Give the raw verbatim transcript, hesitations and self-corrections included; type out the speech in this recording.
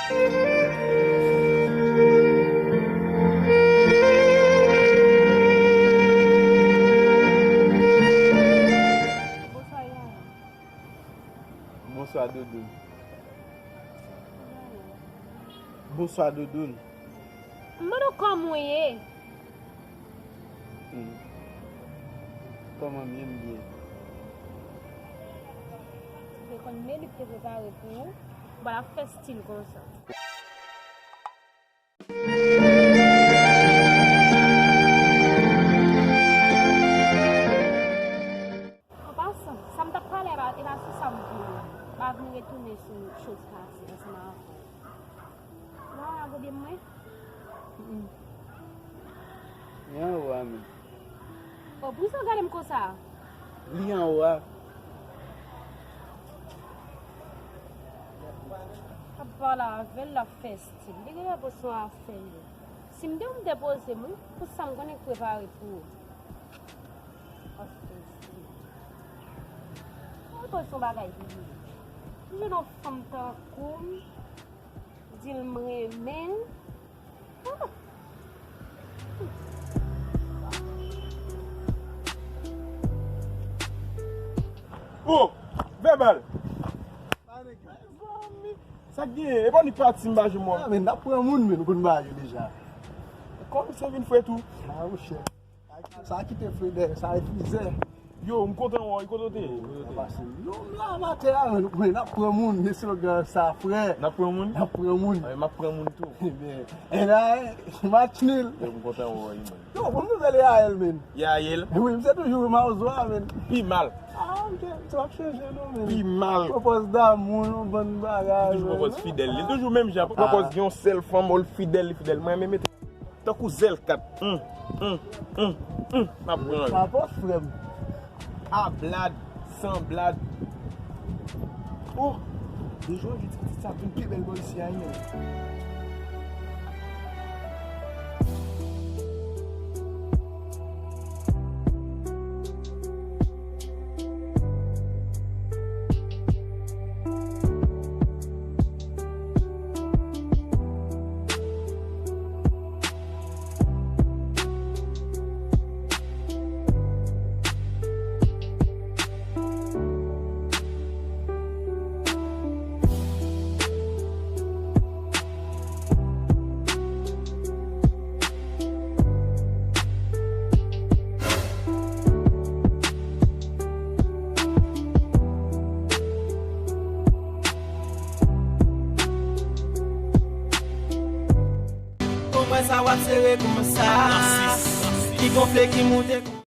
Bonswa, Yaya. Bonswa, Doudoun. Bonswa, Doudoun. M mande w kòman w ye? Hmm. Kòman m ye? M byen. Ou te konn meni k te prepare pou ou, ou pa t ap fè stil konsa. An pasan, sa m t ap pale a, e pa, e pa sou sa m vin la. M pa vin retounen sou choz pase ansanm avè w. Wa, gade mwen. Mm-mm. Li anwo a menm. O, poukisa w gade m konsa? Li anwo a. Ap pale avè l, l ap fè stil. Li genlè poze yon afè li. Si m te ou m te poze m wi, pou sa m konnen k prepare pou ou. Ap fè stil. Mwen poze yon bagay pou li. M jwenn yon fanm tankou m. Di l m renmen l. Ah! Oh! Vèbal! Sa k genyen? E pa ni pati m pa jwenn mwen. Ah, men n ap pran moun, men nou konn bagay yo deja. Kòm se vin fre tou. Ah, monchè. Sa kite Fredè, sa refizè. Yo, m kontan wè w, kote w te ye? Sa pase? Non, m la, m atè a, men n ap pran moun, men slogan sa, frè. N ap pran moun? N ap pran moun. Ah, m ap pran moun tou. Ebyen, e la, match nul. Yo, m kontan wè w, man. Yo, bon nouvèl Yael, men. Yael? Wi, m se toujou Mawozo a, men. Pi mal. Ah, ok, sa p ap chanje, non, men. Pi mal. Pwopòz damou, yon bann bagay. Toujou pwopòz fidèl. Li toujou menm jan. Pwopòz yon sèl fanm, ou l fidèl, li fidèl. Mwen, men mete. Tankou zèl kat. Hum, hum, hum, hum. M ap pran l. Sa pa frè m. A blad, san blad. Oh! Dejan anvi ti pitit sa vin pi bèl bò isi a, wi. Ou wè sa w ap sere konsa, ki gonfle, ki moute.